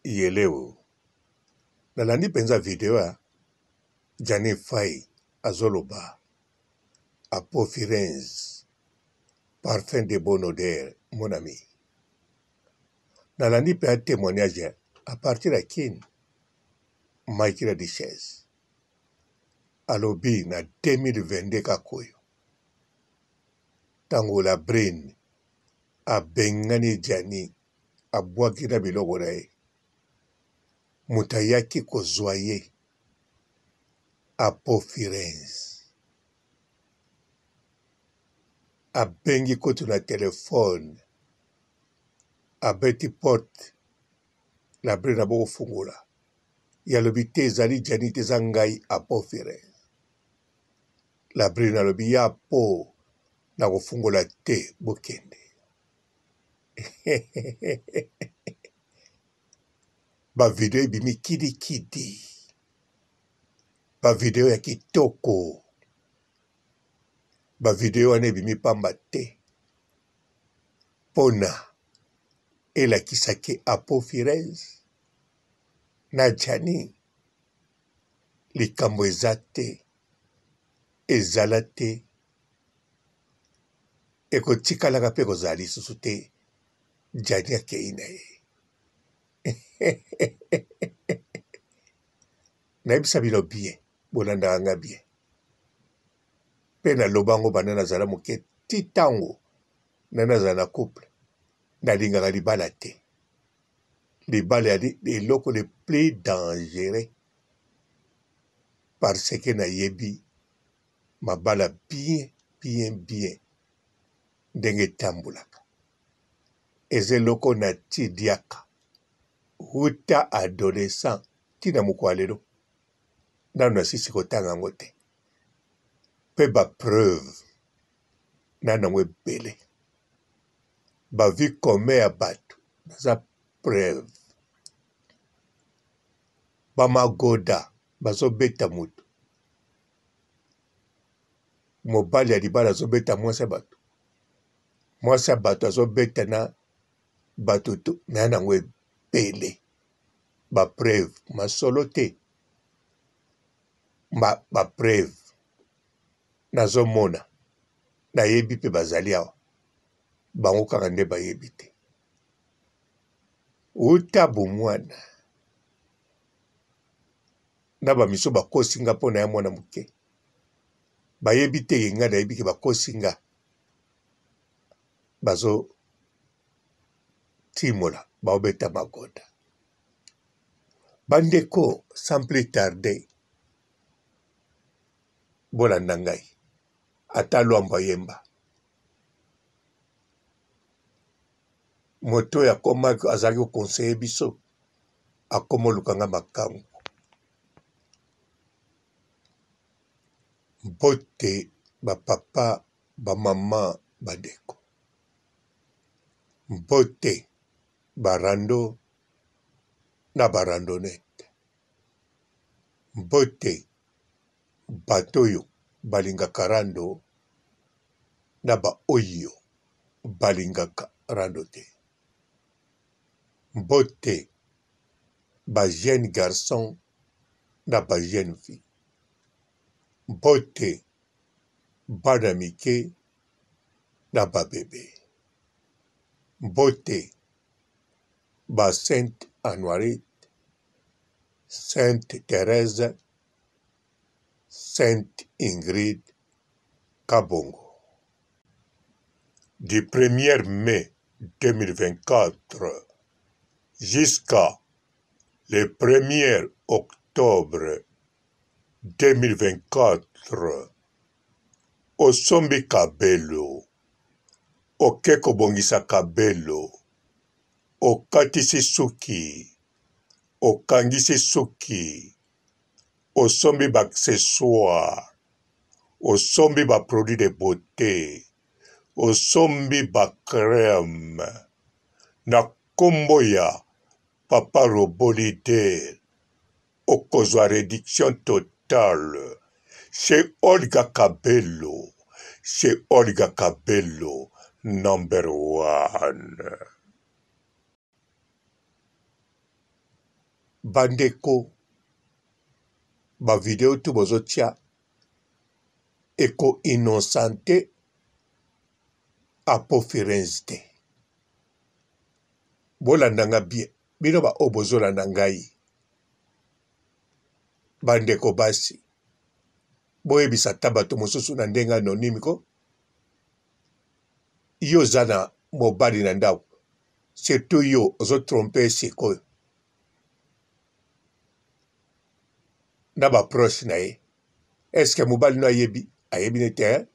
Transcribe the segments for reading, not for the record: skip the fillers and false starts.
Yeleo nalandi mpenza video ya Gianni Faye azoloba Apo Firenze parfum de bonne odeur mon ami nalandi mpe témoignage à partir ya Kin Mike la Duchesse alobi na 2022 kaka oyo ntango la brine abengani Gianni abwaki na biloko na ye moto ayaki kozwa ye Apo Firenze abengi kutu na telefone abeti porte la brune abokofungola ye alobi te ezali Gianni te eza ngai Apo Firenze La brune alobi ya po nakofungola te bokende. Ba video ebimi kidikidi, ba video ya kitoko, ba video wana ebimi pamba te pona elakisa ke Apo Firez na Gianni likambo eza te. Ezala te, ekotikalaka mpe kozala lisusu te. Djany akei na ye. Nayebisa bino bien, bolandaka nga bien. Mpe naloba yango banda nazala moke ti ntango na nazala na couple, nalingaka libala te. Libala ezali eloko le plus dangereux parce que nayebi mabala bien bien bien ndenge etambolaka. Eza eloko na tidiaka wuta adolescent ti na mokolo ya lelo nanu nasisi kotanga yango te pe ba preuve na nango ebele ba vie commun ya bato naza preuve ba magoda bazobeta moto mobali ya libala azobeta mwasi ya bato mwasi ya bato azobeta na bato to na yango ebele ba preuve masolo te ba preuve nazomona nayebi mpe bazali awa bango kaka nde bayebi te uta bomwana na ba misusu bakosi nga mpo na ya mwana moke bayebi te ye nga nayebi ke bakosi nga bazo timola baobeta magoda bandeko sans plus tarder bolanda ngai ata lwambo ayemba moto oyo akomaki azalaki kokonseye biso akoma oluka nga makangu. Mbote ba papa, ba mama, ba ndeko. Mbote ba rando na ba randonnette. Mbote bato oyo balingaka rando na ba oyo balingaka rando te. Mbote ba jeune garçon na ba jeune fille. Mbote bana mike na ba bebe. Mbote ba sainte Anuarite, sainte Therèse, sainte Ingrid Kabongo. Du premier mai 2024 jusqu'à le premier octobre 2024 osombi kabelo oke kobongisa kabelo okatisi suki okangisi suki osombi ba accessoires osombi ba produits de beaute osombi ba crème na kombo ya papa robot leader okozwa reduction totale chez Olga Kabelo chez Olga Kabelo number one. Bandeko, ba video tout bozotia eko innocente Apo Firenze te. Bolanda nga bien, bino ba oyo bozolanda ngai, bandeko basi, boyebisa ata bato mosusu na ndenge anonyme ko. Yo oza na mobali na ndako, surtout yo ozo trompe ye sikoyo na ba proche na ye. Est-ce que mobali no ayebi? Ayebi ne te hein?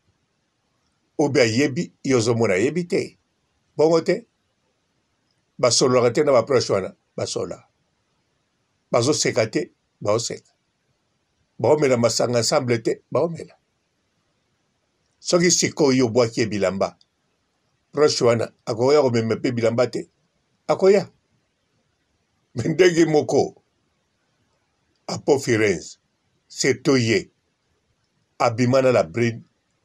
Ou bien ayebi, yo ozomona ayebi te. Bongo te? Basololaka te na ba proche wana, basololaka. Bazoseka te, baoseka. Baomela masanga ensemble te, baomela. Soki sikoyo yo obwaki ye bilamba, proche wana akoya komema mpe bilamba te, akoya. Me ndenge moko Apo Firenze, surtout ye abima na la brune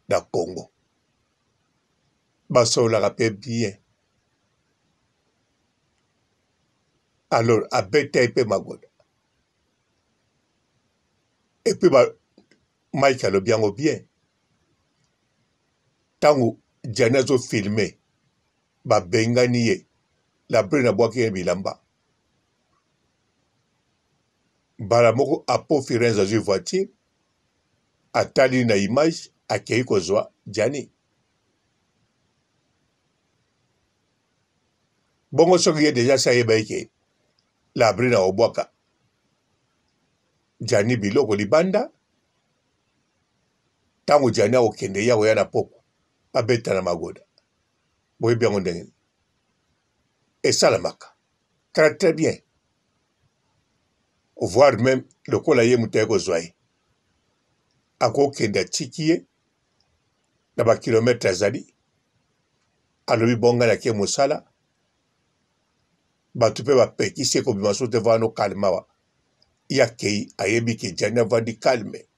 na Congo. Basololaka mpe bien. Alors abeta ye mpe magoda. Et puis ba Mike alobi yango bien. Tango Gianni azo filmer, babengani ye. La brune abwaki ye bilamba. Mbala moko Apo Firenze azwi voiture, atali na image, akei kozwa Gianni. Bongo soki ye deja asi ayebaki ke La brune akobwaka Gianni biloko libanda, ntango Gianni akokende ye akoya na poko babeta na magoda. Boyebi yango ndenge nini esalamaka très très bien, voire meme lokola ye moto aye kozwa ye akokende atiki ye na ba kilomètre azali, alobi bon ngai nake mosala, bato mpe bapekisi ye kobima so te vano calme awa ye akei ayebi ke Gianni avandi calme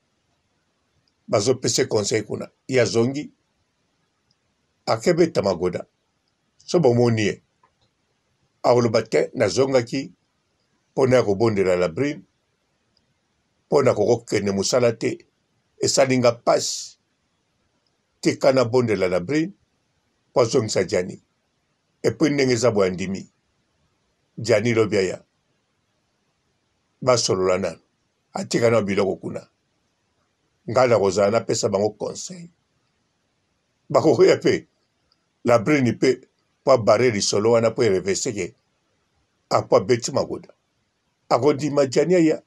bazopesa ye conseil kuna ye azongi akebeta magoda so bomoni ye akoloba te nazongaki mpo na ya kobondela la brune mpo na kokokende mosala te esali nga mpasi tika nabondela la brune mpo azongisa Gianni epuis ndenge eza boye andimi Gianni lobi aya basolola nanu atika nanu biloko kuna ngai nakozala napesa bango conseil bakokoya mpe la brune mpe mpo abare lisolo wana mpo erevese ke apo abeti magoda akondima Gianni aya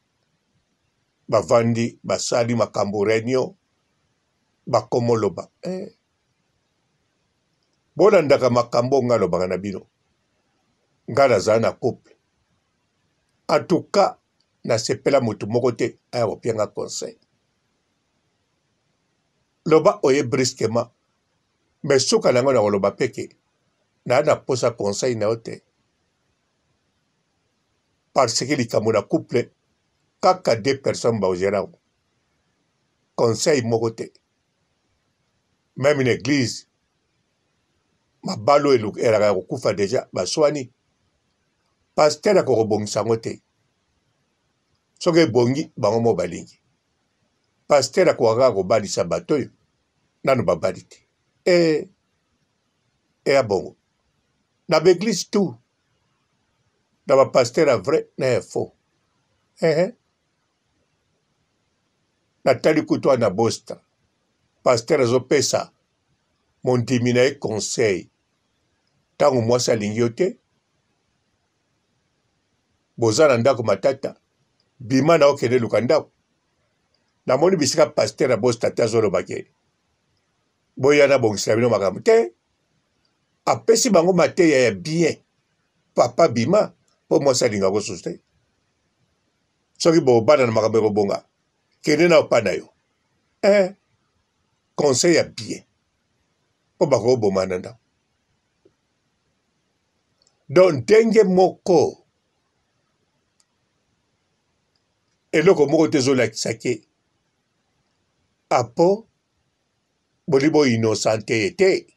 bavandi basali makambo reunion bakomoloba eh. Bolandaka makambo nga alobaka na bino. Nga nazala na couple. En tout cas, nasepela moto moko te aya kopia nga conseil. Loba oye brusquement, mais suka na yango nakoloba pe ke naa na posa conseil na yo te. Parce que likambo na couple kaka deux personnes bagera yango. Conseil moko te. Meme na eglise mabala oyo elaka ya kokufa deja baswani pasteur akoki kobongisa yango te soki ebongi bango moko balingi pasteur akoka kaka kobalisa bato oyo nano babali te e eya bongo na baeglise tout na bapasteur ya vrai na ya faux ehe natali kutu wana bosta pasteur azopesa mondimi na ye conseil ntango mwasi alingi yo te boza na ndako matata bima na okende luka ndako namoni bisika pasteur ya bosta te azoloba ke boya nabongisela bino makambo te apesi bango mateya ya bien papa bima mpo mwasi alinga kosusu te soki bobana na makambo ekobonga kende na opa na yo eh, conseil ya bien mpo bakoboma na ndako donc ndenge moko eloko moko te ezolakisa ke apo boli bo innocente ye te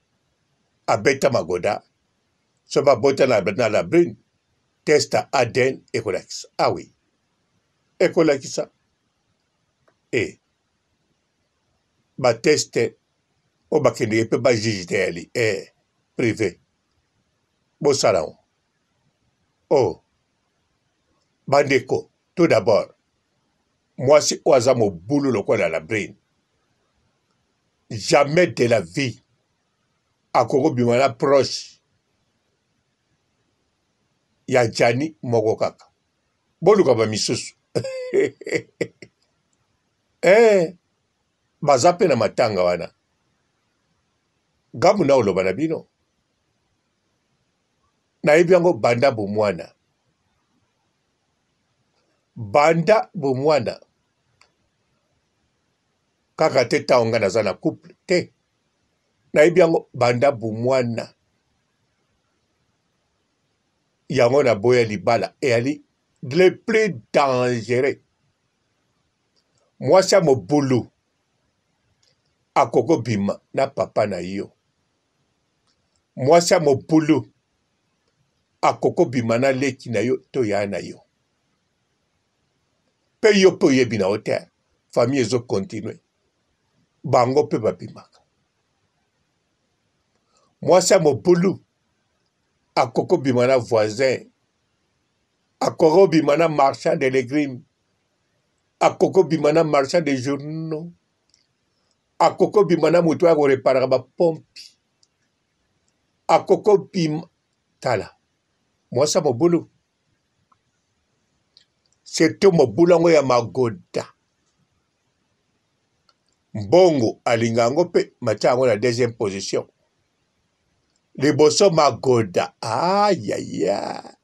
abeta magoda so babota na, na la brune test ya ADN ekolakisa ah oui. Ekolakisa e ba teste oyo bakendeke mpe ba juge te yali e prive bosala yango oh bandeko. Tout d'abord mwasi oyo aza mobulu lokola la brine, jamais de la vie akoki kobima na proche ya Gianni moko kaka. Boluka ba misusu eh, baza mpe na matanga wana gamu na oloba na bino nayebi yango banda bomwana banda bomwana kaka te ntango ngai naza na couple te nayebi yango banda bomwana yango naboya libala eyali le plus dangereux mwasi ya mobulu akokobima na papa na yo mwasi ya mobulu akokobima na leki na yo to yaya na yo mpe yo mpe oyebi na yo te famille ezo continue bango mpe babimaka mwasi ya mobulu akokobima na voisin akokobima na marchand de legrime akokobima na marchand de journaux akokobima na moto oyo akoreparaka bapompi akokobima tala mwasi ya mobulu surtout mobulu yango ya magoda mbongo alinga yango mpe matia yango na deuxième position liboso magoda ayaya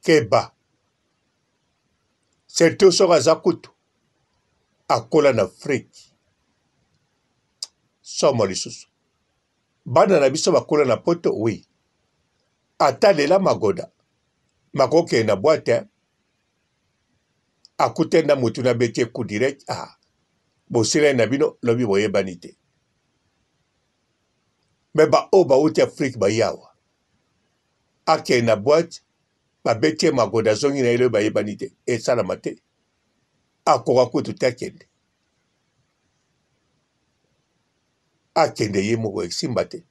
keba surtout soki aza kutu akola na Afrique somo lisusu bana na biso bakola na poto oui ata lela magoda makokende na boite akutani na motu na beti eku direct ah bosilani na bino lobi boyebani te me baoyo bauti afrike bayawa akende na boite babeti ye magoda azongi na ye lobi bayebani te esalama te akoka kutu te akende akende ye moko esimba te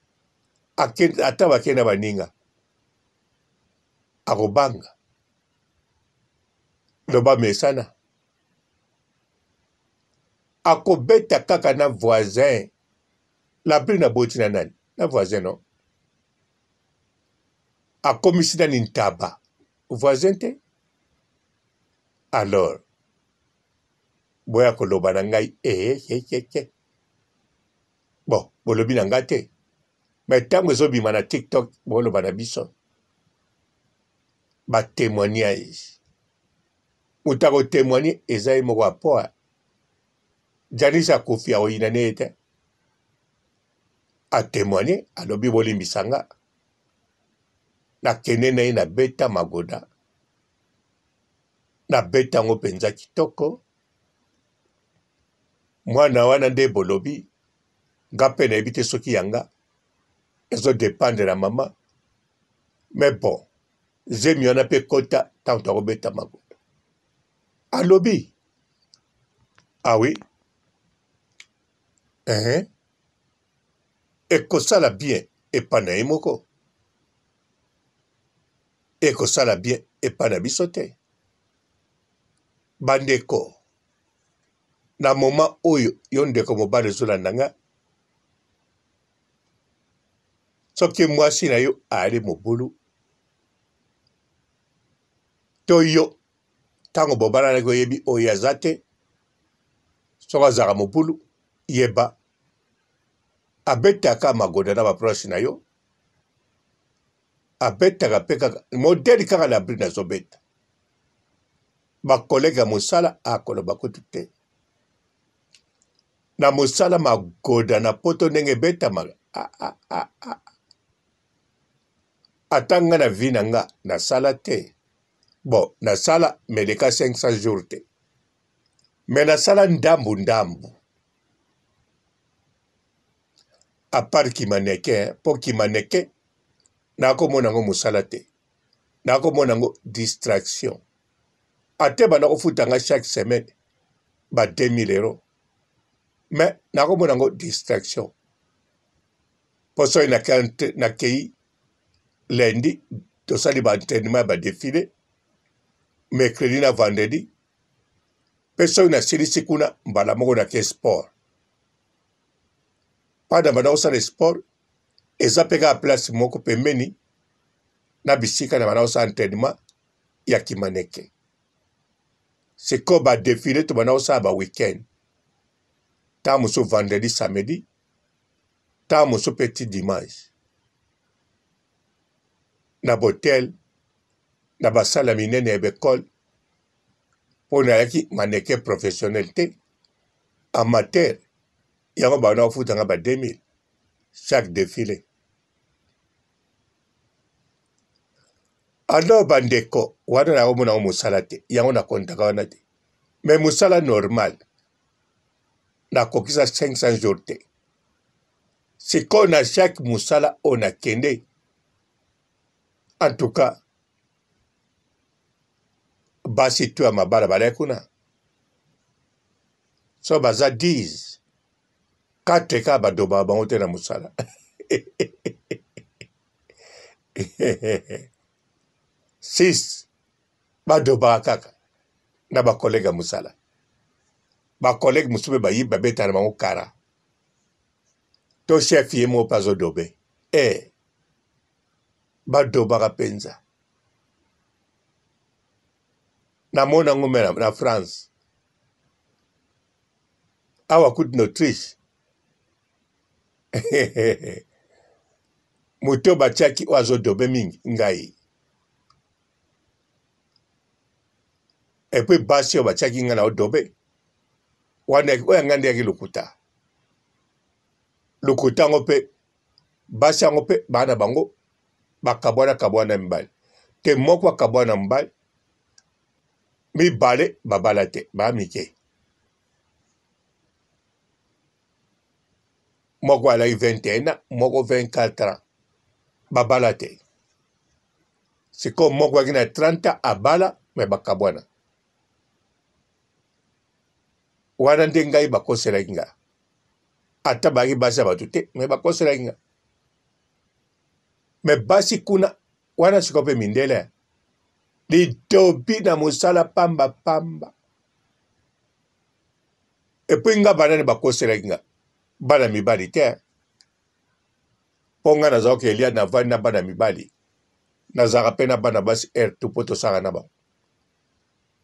akende ata bakende na baninga akobanga loba mesana akobeta kaka na voisin la brune aboti na nani na voisin no akomisi nani ntaba voisin te alors boya koloba na ngai eheheheh bon bolobi na ngai te me ntango ezobima na tiktok boloba na biso batémoignage moto akotémoigne eza ye moko apoa janis akufi akoyina ne ye te atémoigne alobi bolimbisa nga nakende na ye nabeta magoda nabeta yango mpenza kitoko mwana wana nde bolobi nga mpe nayebi te soki yanga ezo dependre na mama mais bon zemi wana mpe kota ntango tokobeta magoda alobi awi ah uh -huh. Ekosala bien epa na ye moko ekosala bien epa na biso te bandeko na moment oyo yo ndeko mobali ozolanda nga soki mwasi na yo ayali mobulu to yo ntango bobalanaki oyebi oyo aza te soki azalaka mobulu yeba abetaka magoda na baproche na yo abetaka mpe kaka modele kaka na brine azobeta bakolege ya mosala akoloba kutu te na mosala magoda na poto ndenge ebetamaka ah, ah, ah, ah. ata nga na vie na nga nasala te bon nasala meleka 500 jours te me nasala ndambu ndambu apart kimaneke mpo kimaneke nakomona yango mosala te. Nakomona yango distraction. Ata ebanda kofuta nga chaque semaine ba 2000 euros, mais nakomona yango distraction. Mpo soki nakei lundi, tosali ba entraînement ya ba defile mercredi na vendredi, mpe soki nasilisi kuna mbala moko nake sport. Mpa na banda kosala sport eza mpe kaka place moko pembeni na bisika na banda kosala entraînement ya kimaneke. Sikoyo ba defile tobanda kosala ba week-end, ntango mosusu vendredi, samedi, ntango mosusu mpe ti dimanche, na botel na basala minene ya baekole, mpo nayaki maneke professionnel te, amateur. Yango banda kofuta nga ba 2000 chaque defile. Alors bandeko wana nakomona yango mosala te, yango nakontaka wana te, mais mosala normal nakokisa 500 jours te. Sikoyo na chaque mosala oyo nakende, en tout cas basi to ya mabala balaki kuna, so baza 10, 4 kaka badobaka bango te na mosala. 6 badobaka kaka na bakolege ya mosala. Bakolege mosusu mpe bayibi, babetana na bango kara, to chef ye moko mpe azodobe. Badobaka mpenza. Namona yango me na France awa, kutu na Autriche, moto batiaki oyo azodobe mingi ngai. Epuis basi oyo batiaki ngai na odobe wana, oyo ya ngai nde yaki lokuta. Lokuta yango mpe basi yango mpe bana bango bakabwana kabwana mibali te, moko akabwana mobali, mibale babala te, ba mike. Moko alaki 21 ans, moko 24 ans, babala te. Sikoyo moko ayaki na 30 ans abala, me bakabwana. Wana nde ngai bakoselaki nga, ata bayaki basi ya bato te, me bakoselaki nga. Me basi kuna wana sikoyo mpe mindele litobi na mosala pamba pamba. Epuis nga banani bakoselaki nga? Bana mibali te, mpo nga nazalaki elia navandi na bana mibali, nazalaka mpe na bana basi aire tout, mpo tosalaka na bango,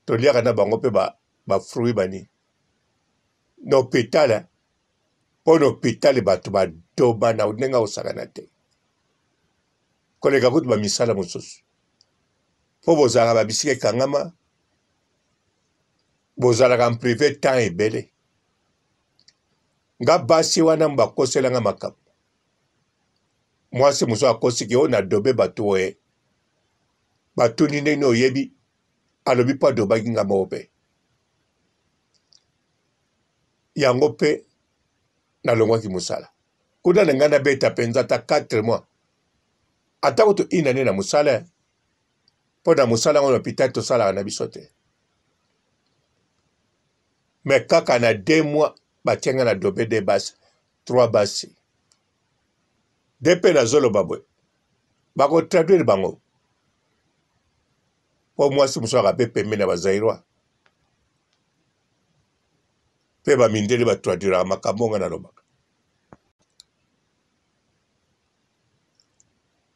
toliaka na bango mpe bafruit ba banini na hôpital. Mpo na hôpital bato badoba na ndenge akosakana te, koleka kutu bamisala mosusu, mpo bozalaka babisika ekangama, bozalaka en privé temps ebele. Nga basi wana bakosela nga makambo. Mwasi mosusu akosiki oyo na dobe bato oye, batuni ndenge oyebi, alobi mpo adobaki nga moko mpe. Yango mpe nalongwaki mosala kuna na ngai, nabeta mpenza ata 4 mois, ata kutu une année na mosala, mpo na mosala yango na hôpital tosalaka na biso te. Me kaka na 2 mois batie ngai na dobe de basi, 3 basi de mpe nazoloba boye, bakotraduire bango, mpo mwasi mosusu aka mpe pembeni ya bazairoi mpe bamindele batraduiraka makambo ngai nalobaka.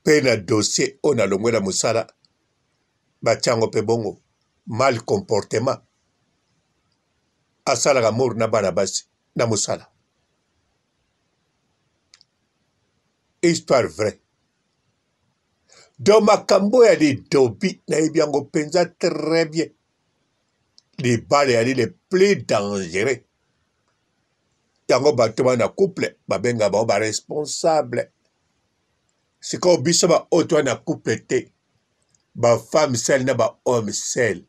Mpe na dossier oyo nalongwe na mosala, batia yango mpe bongo mal comportement, asalaka mour na bana basi na mosala. Histoire vraie. Donc makambo ya lidobi nayebi yango mpenza très bien. Libala yali le plus dangereux. Yango bato bana couple babenga bango ba responsable. Sikoyo biso ba oyo toa na couple te, ba femme seule na ba homme seul,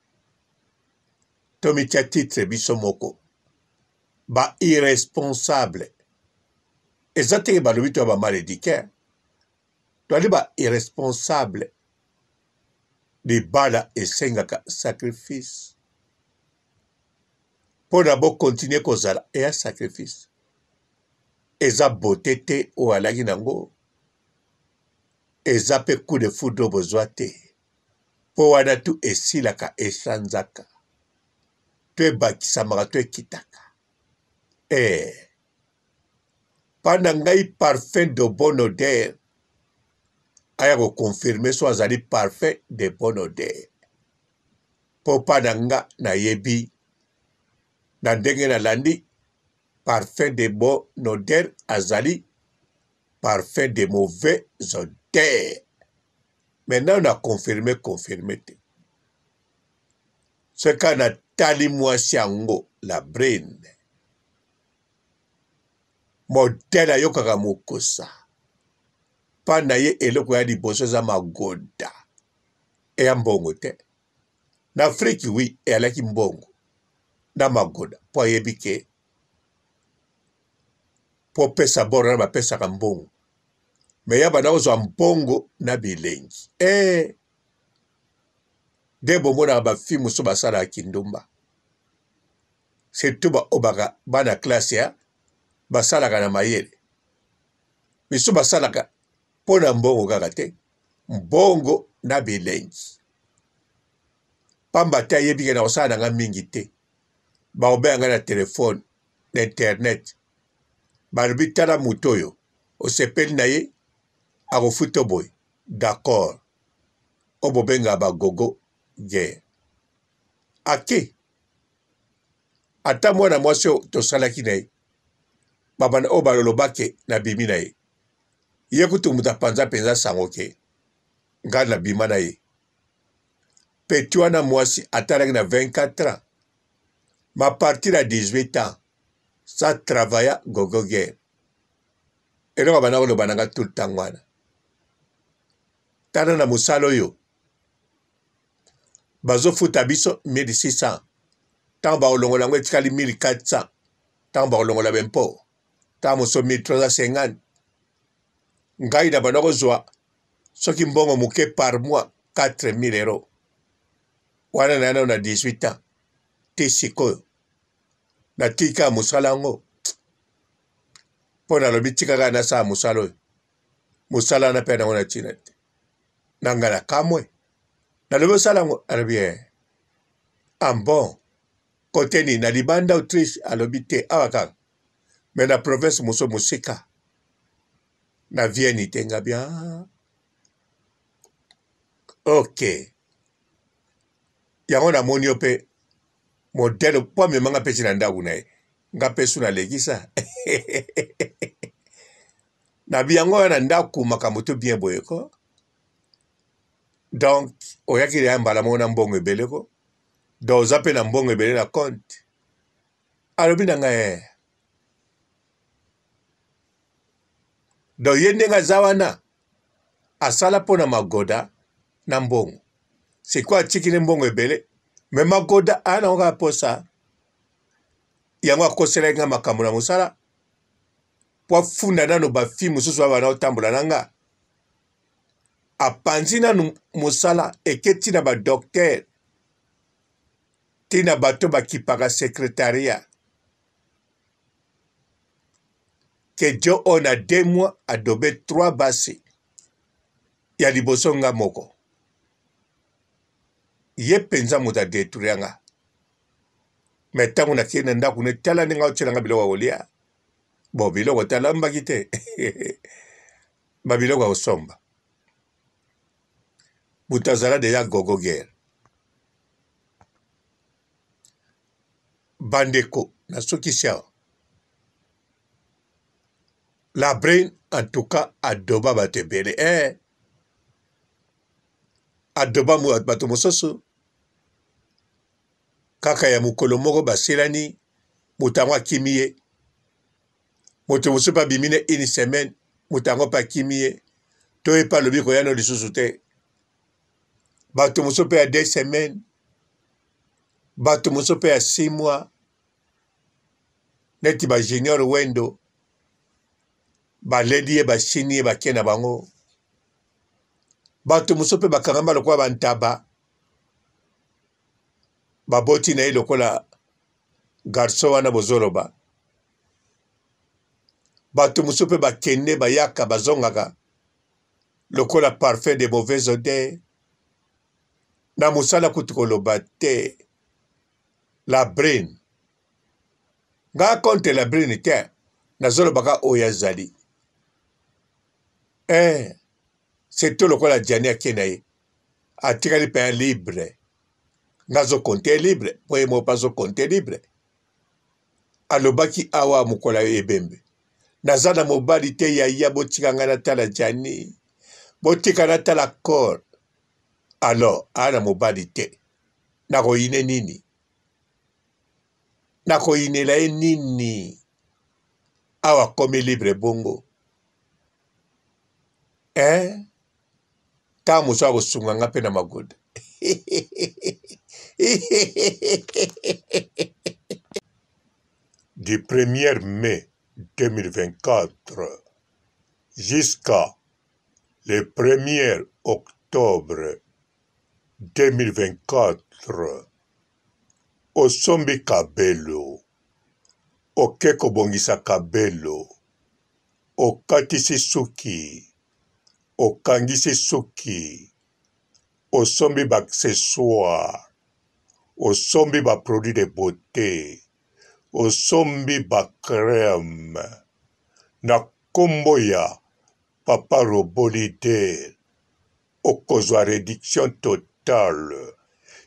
tomitia titre biso moko ba irresponsable. Eza teke balobi toya ba mal éduqué, toali ba irresponsable. Libala esengaka sacrifice. Mpo na bo continuer kozala eya sacrifice. Eza beaute te oyo alaki nango, eza mpe coup de foudre oyo bozwa te. Mpo wana tu esilaka echanzaka to ebakisamaka to ekitaka. Eh. Pa na ngai parfum de bonne odeur aya ko confirmer so azali parfum de bonne odeur po pa na nga nayebi na ndenge nalandi parfum de bonne odeur azali parfum de mauvais odeur mais nano na confirme confirme te soki kaka natali mwasi yango la brune Modèle ayokaka mokosa pa na ye eloko ya liboso eza magoda eya mbongo te na Afrique oui eyalaki mbongo na magoda po ayebi ke po pesa bord wana bapesaka mbongo me ya banda kozwa mbongo na bilengi eh nde bomonaka ba fille mosusu basalaka kindumba surtout ba oyo baka bana classe ya basalaka na mayele misusu basalaka mpo na mbongo kaka te mbongo na bilengi pamba te ayebi ke na kosala na nga mingi te bakobenga ngai na telefone na internet balobi tala moto oyo osepeli na ye akofuta boye d'accord oyo bobengaka bagogo guerre ake ata mwana mwasi oyo tosalaki na ye babanda oyo baloloba ke nabimi na ye ye kutu moto apanza mpenza sango ke ngai nabima na ye peti wana mwasi atalaki na 24 ans ma partir ya 18 ans sa travailla gogo guerre eloko abanda koloba na ngai tout le temps wana tala na mosala oyo bazofuta biso 1600 ntango bakolongola yango etikali 1400 ntango bakolongola bempo ntango mosusu 1350 ngai na banda kozwa soki mbongo moke par mois 4000 euro wana na nano na 18 ans te sikoyo natika mosala yango mpo nalobi tika kaka nasala mosala oyo mosala wana mpe nango na ntina te na ngai nakamwe nalobi osala yango alobi e ah bon kote nini na libanda autriche alobi te awa kaka me na province mosusu mosika na vienne te ngabi ah. ok yango namoni yo mpe modele mpo amemanga mpe ti na ndako na ye nga mpe su nalekisa na biyango oyo na ndako makambo to bien boye ko donc oyaki ya mbala moko na mbongo ebele ko donc oza mpe na mbongo ebele na compte alobi na ngai eh. Donc ye ndenge aza wana asala mpo na magoda na mbongo sikoyo atiki ne mbongo ebele me magoda aya nango kaka mposa yango akoselaki nga makambo na mosala mpo afunda nano bafi mosusu oyo bana otambola na nga apanzi nanu mosala eke ti na badoktere ti na bato bakipaka secretaria ke djo oyo na deux mois adobe trois basi ya liboso nga moko ye mpenza moto adetruya nga me ntango nakei na ndako ne tala ndenge aotyela nga biloko ya kolia bon biloko te alambaki te babiloko ya kosomba moto azala deja gogo guerre bandeko nasukisi awa la brune en tout cas adoba bato ebele eh. adoba bato mosusu kaka ya mokolo moko basilani moto yango akimi ye moto mosusu mpe abimi ne une semaine moto yango mpe akimi ye to ye mpe alobi koya no lisusu te bato mosusu mpe ya deux semaines bato mosusu mpe ya six mois neti ba junior wendo baleli ye basini ye bake na bango bato mosusu mpe bakangama lokola bantaba. Baboti na ye lokola garçon wana bozoloba. Bato mosusu mpe bakende bayaka bazongaka lokola parfum de mauvaise odeur. Na mosala kutu koloba te. La brune. Nga contre la brune te. Nazolobaka oyo azali. Eh, surtout lokola Gianni ake na ye. Atikali mpenza libre. Nga azo compter libre, mpo ye moko mpe azo compter libre. Alobaki awa mokolo ya ebembe. Naza na mobali te yaya botika nga natala Gianni. Botika natala corps. Alors, aa na mobali te. Nakoyine nini? Nakoyinela ye nini? Awa akomi libre bongo. Eh? Ntango mosusu akosunga nga mpe na magoda. Du 1er mai 2024 jusqu'à le 1er octobre 2024, osombi kabelo, oke kobongisa kabelo, okatisi suki, okangisi suki, osombi ba accessoires, osombi ba produits de beaute, osombi ba crème na kombo ya papa robot leader, okozwa reduction totale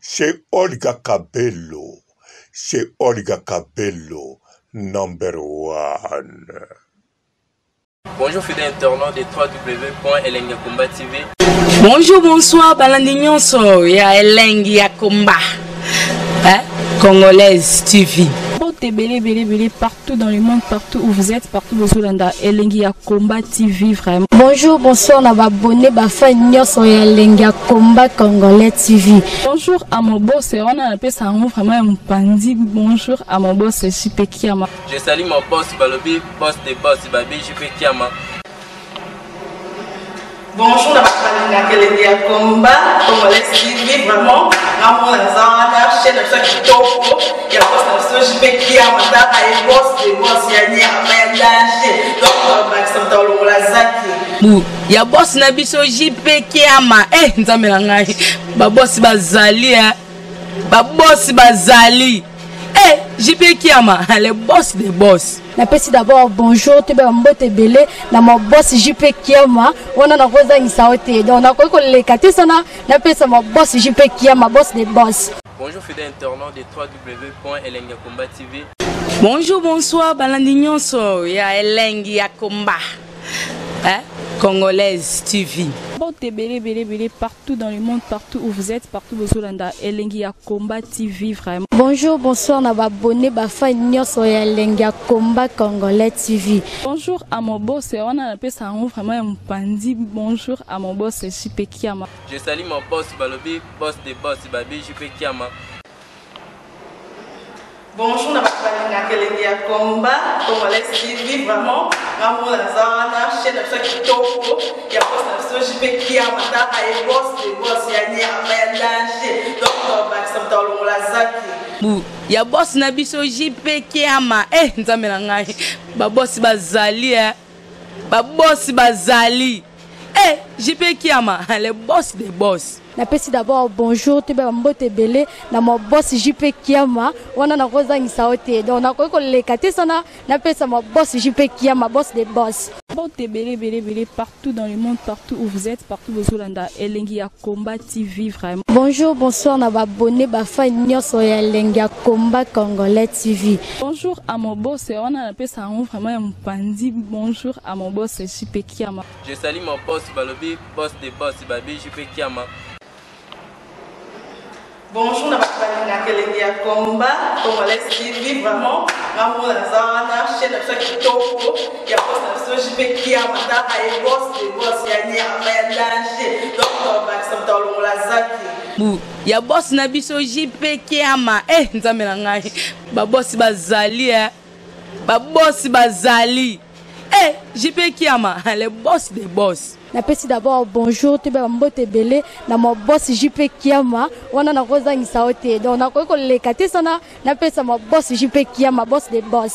chez Olga Kabelo, chez Olga Kabelo number one. Bonjour fidèles internautes de www.elengiyakomba TV. Bonjour, bonsoir, balandi nyonso ya Elengi ya Komba. Hein? Congolaise TV. Mbote ebele ebele ebele partout dans le monde, partout où vous êtes, partout bozolanda Elengi ya Combat TV vraiment. Bonjour, bonsoir na ba abonné ba fan nyonso ya Elengi ya Combat Congolais TV. Bonjour à mon boss, wana napesa yango vraiment ya mopanzi. Bonjour à mon boss JP Kiama. Je salue mon boss balobi boss de boss babi JP Kiama. Bonjour na bato balingaka elengi ya combat congolais TV vraiment ngamona naza wana chaîne na biso ya kitoko ya boss na biso JP Kiama tala ye boss de boss ya nyama ya danger donc bakisa moto alongola zaki Bu ya boss na biso JP Kiama eh nzambe na ngai ba boss bazali eh ba boss bazali eh JP Kiama le boss de boss. Napesi d'abord bonjour toyeba mbote ebele na ma boss JP Kiama wana nakozangisa yo te donc nakoki koleka te sana napesa ma boss JP Kiama boss de boss. Bonjour fidèles internautes de www.elengiyakomba TV. Bonjour, bonsoir, balandi nyonso ya Elengi ya Komba. Hein? Congolaise TV. Mbote ebele ebele ebele partout dans le monde, partout où vous êtes, partout bozolanda Elengi ya Combat TV vraiment. Bonjour, bonsoir na ba abonné ba fan nyonso ya Elengi ya Combat Congolais TV. Bonjour à mon boss, wana napesa yango vraiment ya mopanzi. Bonjour à mon boss JP Kiama. Je salue mon boss balobi boss de boss babi JP Kiama. Bonjour na bato balingaka elengi ya combat congolais TV vraiment ngamona naza wana chaîne na biso ya kitoko ya boss na biso JP Kiama tala ye boss de boss ya nyama ya danger donc bakisa moto alongola zaki Bu ya boss na biso JP Kiama eh nzambe na ngai ba boss bazali eh ba boss bazali eh JP Kiama le boss de boss. Napesi d'abord bonjour toyeba mbote ebele na ma boss JP Kiama wana nakozangisa yo te donc nakoki koleka te sana napesa ma boss JP Kiama boss de boss. Mbote ebele ebele ebele partout dans le monde, partout où vous êtes, partout bozolanda Elengi ya Combat TV vraiment. Bonjour, bonsoir na ba abonné ba fan nyonso ya Elengi ya Combat Congolais TV. Bonjour à mon boss, wana napesa yango vraiment ya mopanzi. Bonjour à mon boss JP Kiama. Je salue mon boss balobi boss de boss babi JP Kiama. Bonjour na bato balingaka elengi ya combat congolais TV vraiment ngamona naza wana chaîne na biso ya kitoko ya boss na biso JP Kiama tala ye boss de boss ya nyama ya danger donc bakisa moto alongola zaki. Bu ya boss na biso JP Kiama eh nzambe na ngai ba boss bazali eh ba boss bazali eh JP Kiama le boss de boss. Napesi d'abord bonjour toyeba bambote ebele na ma boss JP Kiama, wana nakozangisa yo te. Donc nakoki koleka te sana napesa ma boss JP Kiama, boss de boss.